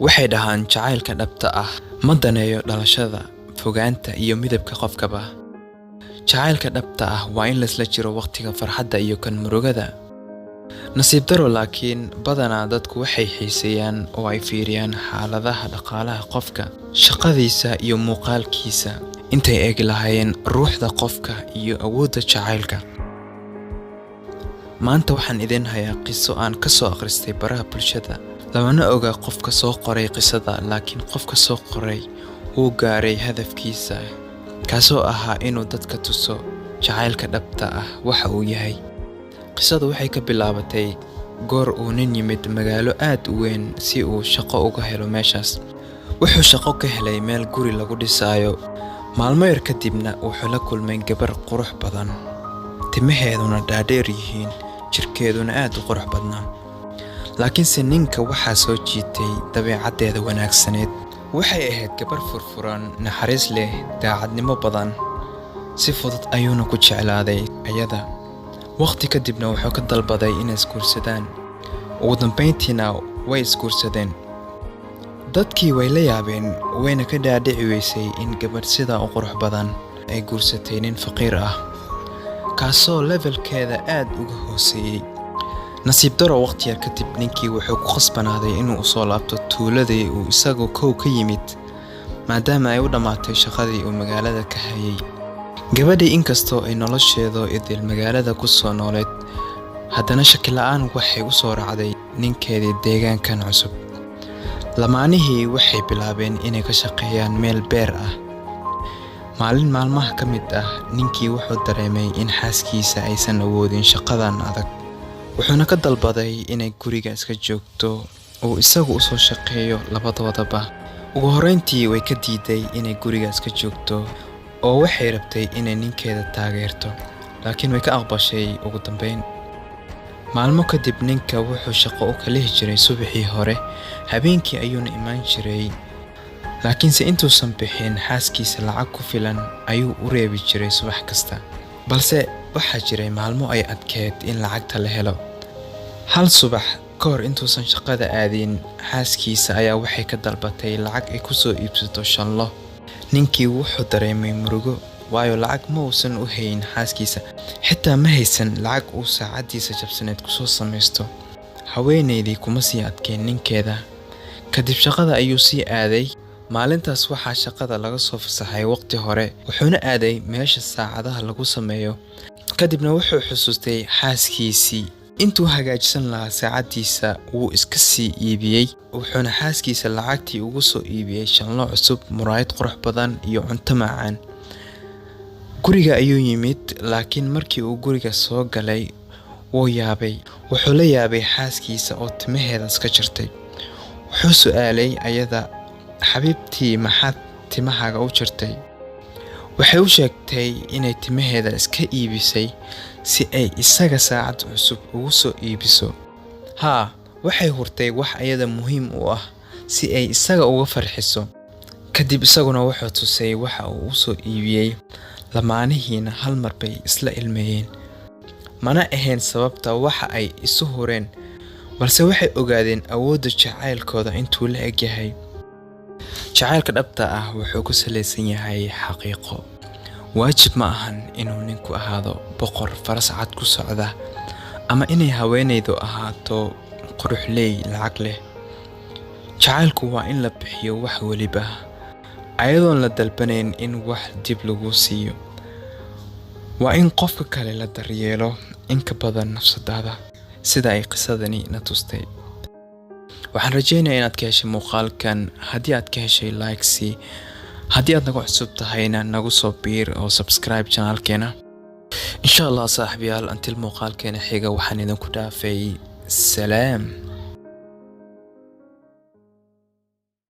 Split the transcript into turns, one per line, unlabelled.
Waxay dhahaan jacaylka dhabta ah ma daneeyo dhalashada, fogaanta iyo midabka qofkaba. Jacaylka dhabta ah waa in laisla jiro waqtiga farxadda iyo kan murugada. Nasiib daro laakiin badanaa dadku waxay xiiseeyaan oo ay fiiriyaan xaaladaha dhaqaalaha qofka, shaqadiisa iyo muuqaalkiisa intay eegi lahaayeen ruuxda qofka iyo awoodda jacaylka. Maanta waxaan idin hayaa qiso aan ka soo akhristay baraha bulshada. Lamana oga qofka soo qoray qisada, laakiin qofka soo qoray wuu gaaray hadafkiisa, kaasoo ahaa inuu dadka tuso jacaylka dhabta ah waxa uu yahay. Qisadu waxay ka bilaabatay goor uu nin yimid magaalo aad u weyn si uu shaqo uga helo meeshaas. Wuxuu shaqo ka helay meel guri lagu dhisaayo. Maalmo yar kadibna wuxuu la kulmay gabar qurux badan, timaheeduna dhaadheer yihiin, jirkeeduna aad u qurux badnaa. Laakiinse ninka waxaa soo jiitay dabeecaddeeda wanaagsaneed. Waxay ahayd gabar furfuran, naxariis leh, daacadnimo badan. Si fudud ayuuna ku jeclaaday ayada. Waqti kadibna wuxuu ka dalbaday inay isguursadaan. Ugu dambeyntiina way isguursadeen. Dadkii way la yaabeen, wayna ka dhaadhici weysay in gabadh sidaa u qurux badan ay guursatay nin faqiir ah, kaasoo levelkeeda aad uga hooseeyey. Nasiib daro, waqti yar kadib ninkii wuxuu ku khasbanaaday inuu u soo laabto tuuladii uu isagu kow ka yimid, maadaama ay u dhammaatay shaqadii uu magaalada ka hayay. Gabadhii inkastoo ay nolosheedu idil magaalada ku soo nooleed, haddana shaki la'aan waxay u soo raacday ninkeedii deegaankan cusub. Lamaanihii waxay bilaabeen inay ka shaqeeyaan meel beer ah. Maalin maalmaha ka mid ah, ninkii wuxuu dareemay in xaaskiisa aysan awoodin shaqadan adag, wuxuuna ka dalbaday inay guriga iska joogto uu isagu u soo shaqeeyo labadoodaba. Ugu horreyntii way ka diiday inay guriga iska joogto oo waxay rabtay inay ninkeeda taageerto, laakiin way ka aqbashay ugu dambeyn. Maalmo kadib ninka wuxuu shaqo u kalihi jiray subaxii hore, habeenkii ayuuna imaan jiray. Laakiinse intuusan bixin, xaaskiisa lacag ku filan ayuu u reebi jiray subax kasta. Balse waxaa jiray maalmo ay adkeyd in lacagta la helo. Hal subax ka hor intuusan shaqada aadin, xaaskiisa ayaa waxay ka dalbatay lacag ay ku soo iibsato shanlo. Ninkii wuxuu dareemay murugo, waayo lacag ma uusan u hayn xaaskiisa, xitaa ma haysan lacag uu saacadiisa jabsaneed kusoo samaysto. Haweeneydii kuma sii adkeyn ninkeeda. Kadib shaqada ayuu sii aaday. Maalintaas waxaa shaqada laga soo fasaxay waqti hore, wuxuuna aaday meesha saacadaha lagu sameeyo. Kadibna wuxuu xusuustay xaaskiisii. Intuu hagaajisan lahaa saacadiisa wuu iska sii iibiyey, wuxuuna xaaskiisa lacagtii ugu soo iibiyey shanlo cusub, muraayad qurux badan iyo cunto macaan. Guriga ayuu yimid, laakiin markii uu guriga soo galay wuu yaabay. Wuxuu la yaabay xaaskiisa oo timaheeda iska jartay. Wuxuu su'aalay ayada, "Xabiibtii, maxaad timahaaga u jartay?" Waxay u sheegtay inay timaheeda iska iibisay si ay isaga saacad cusub ugu soo iibiso. Haa, waxay hurtay wax ayada muhiim u ah si ay isaga uga farxiso. Kadib isaguna wuxuu tusay waxa uu u soo iibiyey. Lamaanihiina hal mar bay isla ilmeeyeen. Mana ahayn sababta waxa ay isu hureen, balse waxay ogaadeen awoodda jacaylkooda intuu la eg yahay. Jacaylka dhabta ah wuxuu ku salaysan yahay xaqiiqo. Waajib ma ahan inuu ninku ahaado boqor faras cad ku socda ama inay haweeneydu ahaato quruxley lacag leh. Jacaylku waa in la bixiyo wax waliba, ayadoon la dalbanayn in wax dib lagu siiyo. Waa in qofka kale la daryeelo in ka badan nafsadaada, sida ay qisadani na tustay. Waxaan rajeynayaa inaad ka heshay muuqaalkan. Haddii aad ka heshay, like sii. Haddii aad nagu cusub tahayna, nagu soo biir oo subscribe channelkeena. Insha Allah saaxiibayaal, until muuqaalkeena xiga waxaan idinku dhaafay salaam.